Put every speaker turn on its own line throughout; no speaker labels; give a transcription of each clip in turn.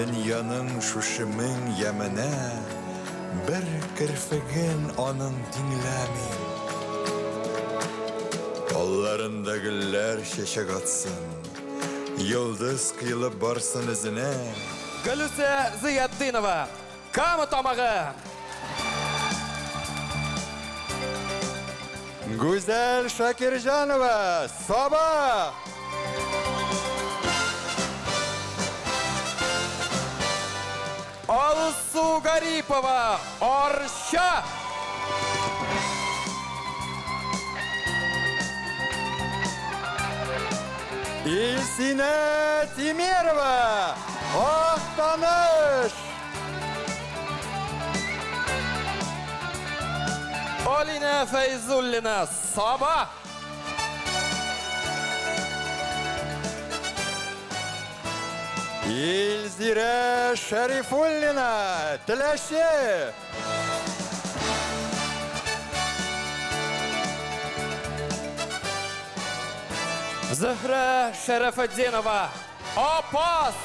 Дөньяның шушы мең яменә Бер керфеген аның тиңләмим. Алларында гөлләр чәчәк атсын, Йолдыз коелып барсын эзенә.
Гөлүсә Зыятдинова, Кама Тамагы.
Гүзәл Шакирҗанова, Саба!
Алсу Гарипова, Арча!
Илсинә Тимерова, Актаныш!
Алинә Фәйзуллина, Саба!
Илзирә Шәрифуллина, Теләче!
Зөһрә Шәрәфетдинова, Апас!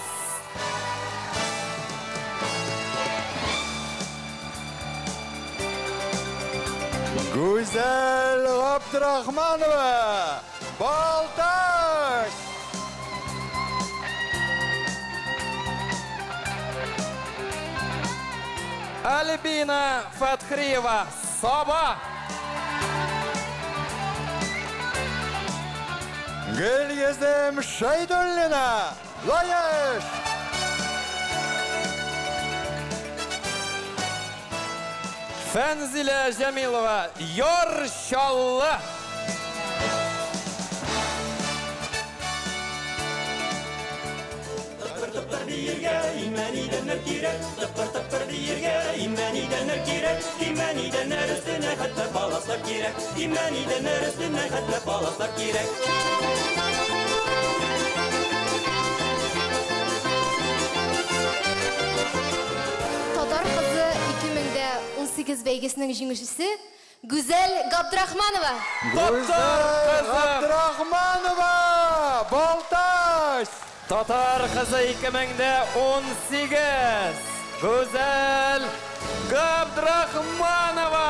Гүзәл Габдрахманова, Балтач!
Альбина Фәтхриева, Саба!
Гөлйөзем Шәйдуллина, Лаеш!
Фәнзилә Җәмилова, Яр Чаллы!
Тыпыр-тыпыр биергә имән идәннәр кирәк, Тыпыр-тыпыр биергә имән идәннәр кирәк, Имән идәннәр өстенә хәтфә паласлар кирәк, Имән идәннәр өстенә хәтфә паласлар кирәк.
Татар кызы 2018 бәйгесенең җиңүчесе Гүзәл Габдрахманова!
Гүзәл Габдрахманова! Балтач!
Татар кызы 2018! Гүзәл Габдрахманова!